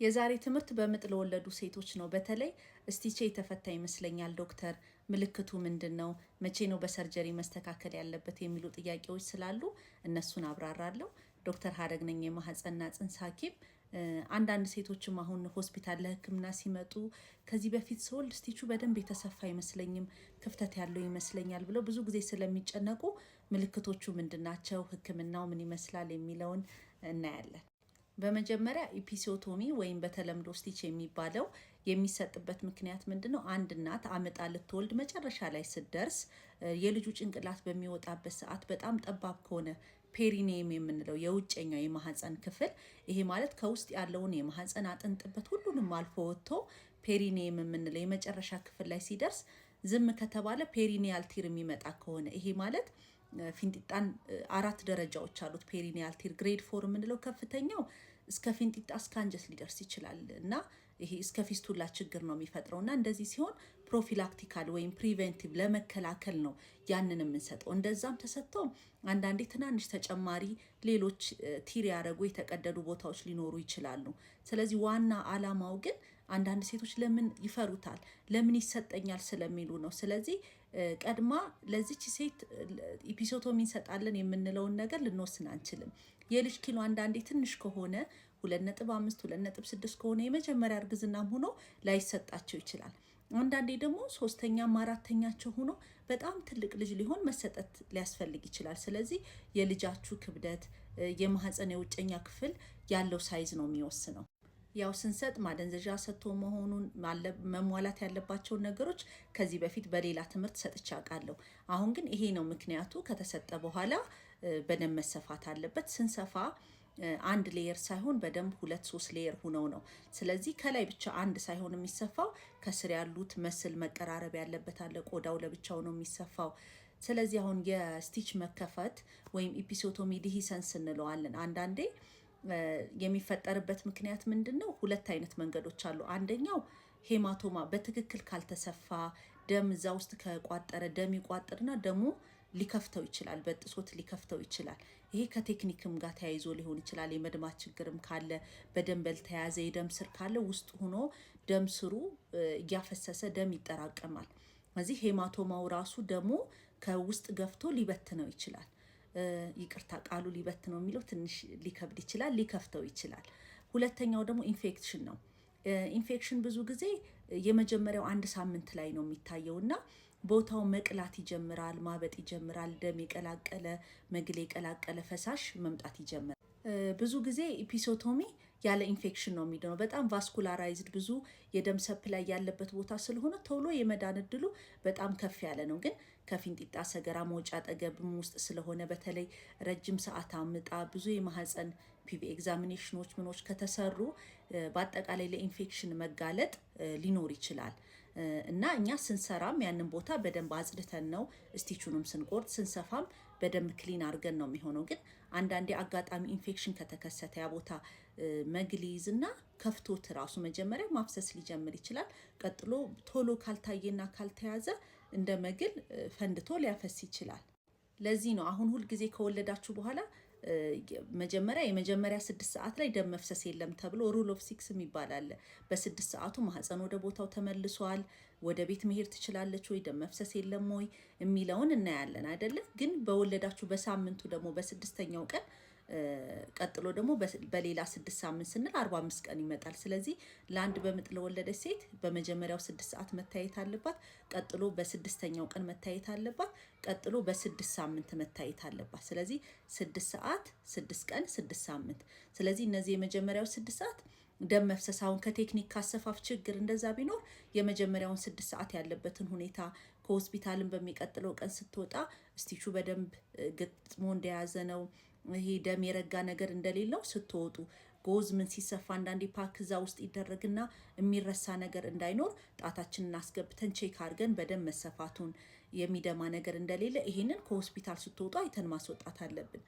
የዛሬ ትምህርት በምጥ ለወለዱ ሴቶች ነው። በተለይ stitch ኤ የተፈታ ይመስለኛል ዶክተር፣ ምልክቱ ምንድን ነው? መቼ ነው በ surgery መስተካከል ያለበት? የሚሉ ጥያቄዎች ስላሉ እነሱን አብራራለሁ። ዶክተር ሀረግ ነኝ፣ የማህፀንና ጽንስ ሐኪም። አንዳንድ ሴቶችም አሁን ሆስፒታል ለሕክምና ሲመጡ ከዚህ በፊት ስወልድ stitch ኡ በደንብ የተሰፋ አይመስለኝም፣ ክፍተት ያለው ይመስለኛል ብለው ብዙ ጊዜ ስለሚጨነቁ ምልክቶቹ ምንድናቸው፣ ሕክምናው ምን ይመስላል የሚለውን እናያለን። በመጀመሪያ episiotomy ወይም በተለምዶ stitch የሚባለው የሚሰጥበት ምክንያት ምንድን ነው? አንድ እናት አምጣ ልትወልድ መጨረሻ ላይ ስትደርስ የልጁ ጭንቅላት በሚወጣበት ሰዓት በጣም ጠባብ ከሆነ perineum የምንለው የውጨኛው የማህፀን ክፍል፣ ይሄ ማለት ከውስጥ ያለውን የማህፀን አጥንት ጥበት ሁሉንም አልፎ ወጥቶ perineum የምንለው የመጨረሻ ክፍል ላይ ሲደርስ ዝም ከተባለ perineal tear የሚመጣ ከሆነ፣ ይሄ ማለት ፊንጢጣን አራት ደረጃዎች አሉት። Perineal tear grade 4 የምንለው ከፍተኛው እስከ ፊንጢጣ እስከ አንጀት ሊደርስ ይችላል እና ይሄ እስከ fistula ችግር ነው የሚፈጥረው። እና እንደዚህ ሲሆን prophylactical ወይም preventive ለመከላከል ነው ያንን የምንሰጠው። እንደዛም ተሰጥቶ አንዳንዴ ትናንሽ ተጨማሪ ሌሎች tear ያደረጉ የተቀደዱ ቦታዎች ሊኖሩ ይችላሉ። ስለዚህ ዋና አላማው ግን አንዳንድ ሴቶች ለምን ይፈሩታል፣ ለምን ይሰጠኛል ስለሚሉ ነው። ስለዚህ ቀድማ ለዚች ሴት episiotomy እንሰጣለን የምንለውን ነገር ልንወስን አንችልም። የልጅ ኪሎ አንዳንዴ ትንሽ ከሆነ፣ 2.5፣ 2.6 ከሆነ የመጀመሪያ እርግዝናም ሆኖ ላይሰጣቸው ይችላል። አንዳንዴ ደግሞ ሶስተኛም አራተኛቸው ሆኖ በጣም ትልቅ ልጅ ሊሆን መሰጠት ሊያስፈልግ ይችላል። ስለዚህ የልጃችሁ ክብደት፣ የማህፀን የውጨኛ ክፍል ያለው size ነው የሚወስነው። ያው ስንሰጥ ማደንዘዣ ሰጥቶ መሆኑን፣ መሟላት ያለባቸውን ነገሮች ከዚህ በፊት በሌላ ትምህርት ሰጥቼ አውቃለሁ። አሁን ግን ይሄ ነው ምክንያቱ። ከተሰጠ በኋላ በደንብ መሰፋት አለበት። ስንሰፋ አንድ layer ሳይሆን በደንብ ሁለት ሶስት layer ሁነው ነው። ስለዚህ ከላይ ብቻ አንድ ሳይሆን የሚሰፋው ከስር ያሉት muscle መቀራረብ ያለበት አለ። ቆዳው ለብቻው ነው የሚሰፋው። ስለዚህ አሁን የ stitch መከፈት ወይም episiotomy dehiscence እንለዋለን። አንዳንዴ የሚፈጠርበት ምክንያት ምንድን ነው? ሁለት አይነት መንገዶች አሉ። አንደኛው hematoma በትክክል ካልተሰፋ ደም እዛ ውስጥ ከቋጠረ ደም ይቋጥርና ደሙ ሊከፍተው ይችላል፣ በጥሶት ሊከፍተው ይችላል። ይሄ ከ technique ም ጋር ተያይዞ ሊሆን ይችላል። የመድማት ችግርም ካለ፣ በደንብ ያልተያዘ የደም ስር ካለ ውስጥ ሆኖ ደም ስሩ እያፈሰሰ ደም ይጠራቀማል። እዚህ hematoma ው ራሱ ደሞ ከውስጥ ገፍቶ ሊበትነው ይችላል። ይቅርታ፣ ቃሉ ሊበትነው የሚለው ትንሽ ሊከብድ ይችላል፣ ሊከፍተው ይችላል። ሁለተኛው ደግሞ ኢንፌክሽን ነው። ኢንፌክሽን ብዙ ጊዜ የመጀመሪያው አንድ ሳምንት ላይ ነው የሚታየው እና ቦታው መቅላት ይጀምራል፣ ማበጥ ይጀምራል፣ ደም የቀላቀለ መግል የቀላቀለ ፈሳሽ መምጣት ይጀምራል። ብዙ ጊዜ episiotomy ያለ ኢንፌክሽን ነው የሚድነው። በጣም vascularized፣ ብዙ የደም supply ያለበት ቦታ ስለሆነ ቶሎ የመዳን እድሉ በጣም ከፍ ያለ ነው። ግን ከፊንጢጣ ሰገራ መውጫ አጠገብም ውስጥ ስለሆነ በተለይ ረጅም ሰዓት አምጣ ብዙ የማህፀን PV examination ኖች ምኖች ከተሰሩ በአጠቃላይ ለኢንፌክሽን መጋለጥ ሊኖር ይችላል። እና እኛ ስንሰራም ያንን ቦታ በደንብ አጽድተን ነው፣ stitch ኡንም ስንቆርጥ ስንሰፋም በደንብ clean አድርገን ነው የሚሆነው። ግን አንዳንዴ አጋጣሚ ኢንፌክሽን ከተከሰተ ያ ቦታ መግል ይይዝና ከፍቶት ራሱ መጀመሪያ ማፍሰስ ሊጀምር ይችላል። ቀጥሎ ቶሎ ካልታየና ካልተያዘ እንደ መግል ፈንድቶ ሊያፈስ ይችላል። ለዚህ ነው አሁን ሁልጊዜ ከወለዳችሁ በኋላ መጀመሪያ የመጀመሪያ 6 ሰዓት ላይ ደም መፍሰስ የለም ተብሎ rule of six የሚባል አለ። በ6 ሰዓቱ ማህፀን ወደ ቦታው ተመልሷል፣ ወደ ቤት መሄድ ትችላለች ወይ፣ ደም መፍሰስ የለም ወይ የሚለውን እናያለን አይደለ? ግን በወለዳችሁ በሳምንቱ ደግሞ በስድስተኛው ቀን፣ ቀጥሎ ደግሞ በሌላ 6 ሳምንት ስንል 45 ቀን ይመጣል። ስለዚህ ለአንድ በምጥ ለወለደች ሴት በመጀመሪያው 6 ሰዓት መታየት አለባት። ቀጥሎ በስድስተኛው ቀን መታየት አለባት። ቀጥሎ በ6 ሳምንት መታየት አለባት። ስለዚህ 6 ሰዓት፣ 6 ቀን፣ 6 ሳምንት። ስለዚህ እነዚህ የመጀመሪያው 6 ሰዓት ደም መፍሰስ አሁን ከ technique ካሰፋፍ ችግር እንደዛ ቢኖር የመጀመሪያውን 6 ሰዓት ያለበትን ሁኔታ፣ ከሆስፒታልን በሚቀጥለው ቀን ስትወጣ stitch ኡ በደንብ ገጥሞ እንደያዘ ነው፣ ይሄ ደም የረጋ ነገር እንደሌለው፣ ስትወጡ gauze ምን ሲሰፋ አንዳንዴ pack እዛ ውስጥ ይደረግና የሚረሳ ነገር እንዳይኖር ጣታችንን አስገብተን check አድርገን በደንብ መሰፋቱን፣ የሚደማ ነገር እንደሌለ ይሄንን ከሆስፒታል ስትወጡ አይተን ማስወጣት አለብን።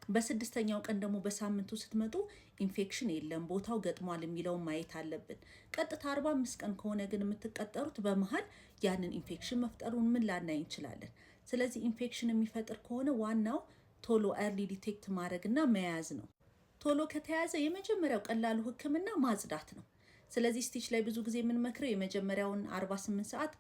በስድስተኛው ቀን ደግሞ በሳምንቱ ስትመጡ ኢንፌክሽን የለም፣ ቦታው ገጥሟል የሚለውን ማየት አለብን። ቀጥታ 45 ቀን ከሆነ ግን የምትቀጠሩት በመሀል ያንን ኢንፌክሽን መፍጠሩን ምን ላናይ እንችላለን። ስለዚህ ኢንፌክሽን የሚፈጥር ከሆነ ዋናው ቶሎ early detect ማድረግ እና መያዝ ነው። ቶሎ ከተያዘ የመጀመሪያው ቀላሉ ሕክምና ማጽዳት ነው። ስለዚህ stitch ላይ ብዙ ጊዜ የምንመክረው የመጀመሪያውን 48 ሰዓት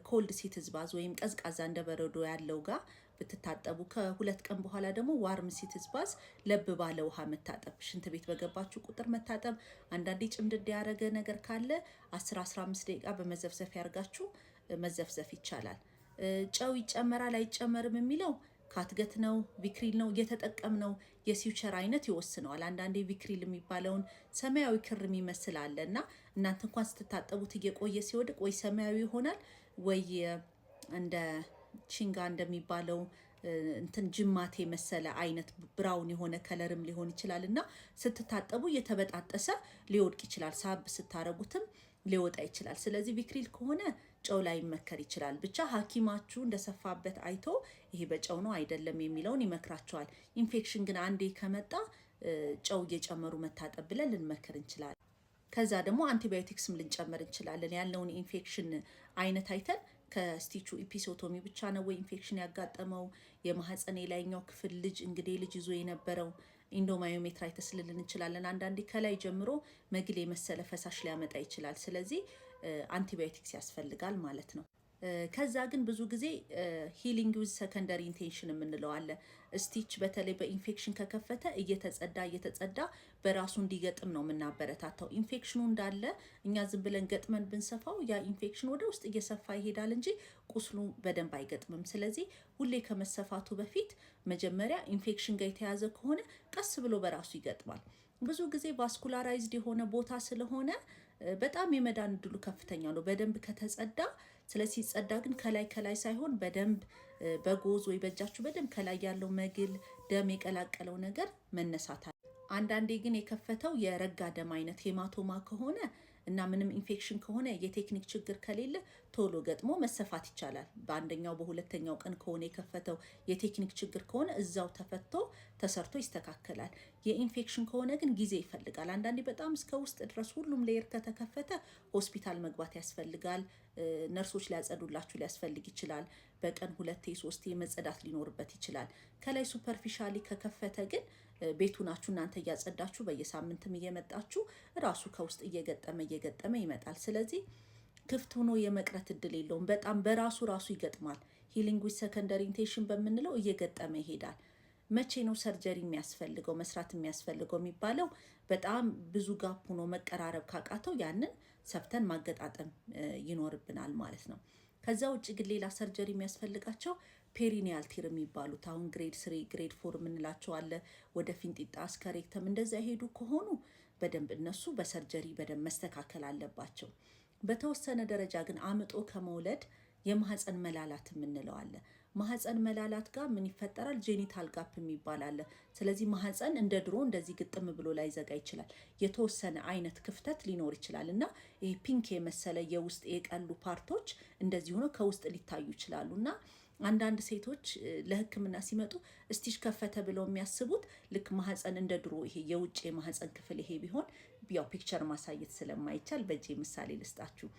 cold sitz bath ወይም ቀዝቃዛ እንደ በረዶ ያለው ጋር ብትታጠቡ፣ ከ2 ቀን በኋላ ደግሞ warm sitz bath ለብ ባለ ውሃ መታጠብ፣ ሽንት ቤት በገባችሁ ቁጥር መታጠብ። አንዳንዴ ጭምድድ ያደረገ ነገር ካለ 10 15 ደቂቃ በመዘፍዘፍ ያርጋችሁ መዘፍዘፍ ይቻላል። ጨው ይጨመራል አይጨመርም የሚለው catgut ነው Vicryl ነው እየተጠቀምነው የ suture አይነት ይወስነዋል። አንዳንዴ Vicryl የሚባለውን ሰማያዊ ክር የሚመስል አለ እና እናንተ እንኳን ስትታጠቡት እየቆየ ሲወድቅ ወይ ሰማያዊ ይሆናል ወይ እንደ ቺንጋ እንደሚባለው እንትን ጅማቴ የመሰለ አይነት brown የሆነ color ም ሊሆን ይችላል እና ስትታጠቡ እየተበጣጠሰ ሊወድቅ ይችላል። ሳብ ስታረጉትም ሊወጣ ይችላል። ስለዚህ Vicryl ከሆነ ጨው ላይመከር ይችላል። ብቻ ሐኪማችሁ እንደሰፋበት አይቶ ይሄ በጨው ነው አይደለም የሚለውን ይመክራችኋል። ኢንፌክሽን ግን አንዴ ከመጣ ጨው እየጨመሩ መታጠብ ብለን ልንመክር እንችላለን። ከዛ ደግሞ አንቲባዮቲክስም ልንጨምር እንችላለን። ያለውን ኢንፌክሽን አይነት አይተን ከ stitch ኡ episiotomy ብቻ ነው ወይ ኢንፌክሽን ያጋጠመው፣ የማህፀን የላይኛው ክፍል ልጅ እንግዲህ ልጅ ይዞ የነበረው endomyometritis ልንል እንችላለን። አንዳንዴ ከላይ ጀምሮ መግል የመሰለ ፈሳሽ ሊያመጣ ይችላል። ስለዚህ አንቲባዮቲክስ ያስፈልጋል ማለት ነው። ከዛ ግን ብዙ ጊዜ healing with secondary intention የምንለው አለ። Stitch በተለይ በኢንፌክሽን ከከፈተ እየተጸዳ እየተጸዳ በራሱ እንዲገጥም ነው የምናበረታታው። ኢንፌክሽኑ እንዳለ እኛ ዝም ብለን ገጥመን ብንሰፋው ያ ኢንፌክሽን ወደ ውስጥ እየሰፋ ይሄዳል እንጂ ቁስሉ በደንብ አይገጥምም። ስለዚህ ሁሌ ከመሰፋቱ በፊት መጀመሪያ ኢንፌክሽን ጋር የተያዘ ከሆነ ቀስ ብሎ በራሱ ይገጥማል። ብዙ ጊዜ vascularized የሆነ ቦታ ስለሆነ በጣም የመዳን እድሉ ከፍተኛ ነው በደንብ ከተጸዳ። ስለዚህ ሲጸዳ ግን ከላይ ከላይ ሳይሆን በደንብ በ gauze ወይ በእጃችሁ በደንብ ከላይ ያለው መግል ደም የቀላቀለው ነገር መነሳት። አንዳንዴ ግን የከፈተው የረጋ ደም አይነት hematoma ከሆነ እና ምንም ኢንፌክሽን ከሆነ የቴክኒክ ችግር ከሌለ ቶሎ ገጥሞ መሰፋት ይቻላል። በአንደኛው በሁለተኛው ቀን ከሆነ የከፈተው የቴክኒክ ችግር ከሆነ እዛው ተፈቶ ተሰርቶ ይስተካከላል። የኢንፌክሽን ከሆነ ግን ጊዜ ይፈልጋል። አንዳንዴ በጣም እስከ ውስጥ ድረስ ሁሉም layer ከተከፈተ ሆስፒታል መግባት ያስፈልጋል። ነርሶች ሊያጸዱላችሁ ሊያስፈልግ ይችላል። በቀን ሁለቴ ሶስቴ መጸዳት ሊኖርበት ይችላል። ከላይ superficially ከከፈተ ግን ቤቱ ናችሁ እናንተ እያጸዳችሁ በየሳምንትም እየመጣችሁ ራሱ ከውስጥ እየገጠመ እየገጠመ ይመጣል። ስለዚህ ክፍት ሆኖ የመቅረት እድል የለውም። በጣም በራሱ ራሱ ይገጥማል። Healing with secondary intention በምንለው እየገጠመ ይሄዳል። መቼ ነው surgery የሚያስፈልገው መስራት የሚያስፈልገው የሚባለው? በጣም ብዙ gap ሆኖ መቀራረብ ካቃተው ያንን ሰፍተን ማገጣጠም ይኖርብናል ማለት ነው። ከዛ ውጭ ግን ሌላ surgery የሚያስፈልጋቸው perineal tear የሚባሉት አሁን grade 3፣ grade 4 የምንላቸው አለ። ወደ ፊንጢጣ እስከ rectum እንደዛ የሄዱ ከሆኑ በደንብ እነሱ በ surgery በደንብ መስተካከል አለባቸው። በተወሰነ ደረጃ ግን አምጦ ከመውለድ የማህፀን መላላት የምንለው አለ። ማህፀን መላላት ጋር ምን ይፈጠራል? Genital gap የሚባል አለ። ስለዚህ ማህፀን እንደ ድሮ እንደዚህ ግጥም ብሎ ላይዘጋ ይችላል። የተወሰነ አይነት ክፍተት ሊኖር ይችላል እና ይሄ pink የመሰለ የውስጥ የቀሉ part ኦች እንደዚህ ሆኖ ከውስጥ ሊታዩ ይችላሉ። እና አንዳንድ ሴቶች ለሕክምና ሲመጡ stitch ከፈተ ብለው የሚያስቡት ልክ ማህፀን እንደ ድሮ ይሄ የውጭ የማህፀን ክፍል ይሄ ቢሆን፣ ያው picture ማሳየት ስለማይቻል በእጄ ምሳሌ ልስጣችሁ።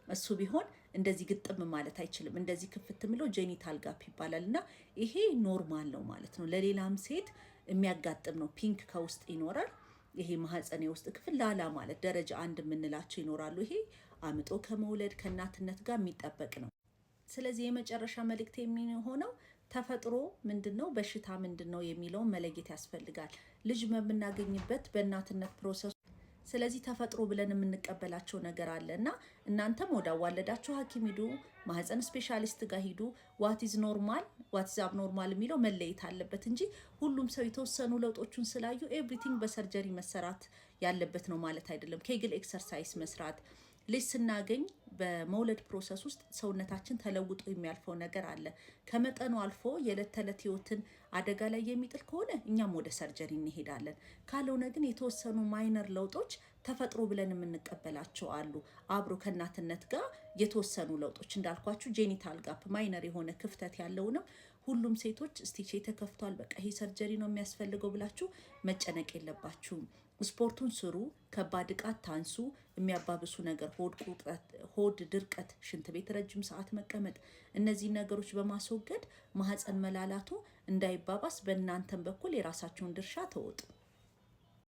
እሱ ቢሆን እንደዚህ ግጥም ማለት አይችልም። እንደዚህ ክፍት የሚለው genital gap ይባላል እና ይሄ normal ነው ማለት ነው። ለሌላም ሴት የሚያጋጥም ነው። Pink ከውስጥ ይኖራል። ይሄ ማህፀን የውስጥ ክፍል ላላ ማለት ደረጃ 1 የምንላቸው ይኖራሉ። ይሄ አምጦ ከመውለድ ከእናትነት ጋር የሚጠበቅ ነው። ስለዚህ የመጨረሻ መልእክት የሚሆነው ተፈጥሮ ምንድን ነው፣ በሽታ ምንድን ነው የሚለውን መለየት ያስፈልጋል። ልጅ በምናገኝበት በእናትነት process ስለዚህ ተፈጥሮ ብለን የምንቀበላቸው ነገር አለ እና እናንተም ወደ አዋለዳችሁ ሐኪም ሂዱ፣ ማህፀን specialist ጋር ሂዱ። What is normal፣ what is abnormal የሚለው መለየት አለበት እንጂ ሁሉም ሰው የተወሰኑ ለውጦቹን ስላዩ everything በ surgery መሰራት ያለበት ነው ማለት አይደለም። Kegel exercise መስራት፣ ልጅ ስናገኝ በመውለድ process ውስጥ ሰውነታችን ተለውጦ የሚያልፈው ነገር አለ። ከመጠኑ አልፎ የዕለት ተዕለት ህይወትን አደጋ ላይ የሚጥል ከሆነ እኛም ወደ surgery እንሄዳለን። ካልሆነ ግን የተወሰኑ minor ለውጦች ተፈጥሮ ብለን የምንቀበላቸው አሉ። አብሮ ከእናትነት ጋር የተወሰኑ ለውጦች እንዳልኳችሁ genital gap minor የሆነ ክፍተት ያለውንም ሁሉም ሴቶች stitch ተከፍቷል፣ በቃ ይሄ surgery ነው የሚያስፈልገው ብላችሁ መጨነቅ የለባችሁም። ስፖርቱን ስሩ፣ ከባድ ዕቃ አታንሱ። የሚያባብሱ ነገር ሆድ ድርቀት፣ ሽንት ቤት ረጅም ሰዓት መቀመጥ፣ እነዚህን ነገሮች በማስወገድ ማህፀን መላላቱ እንዳይባባስ በእናንተም በኩል የራሳችሁን ድርሻ ተወጡ።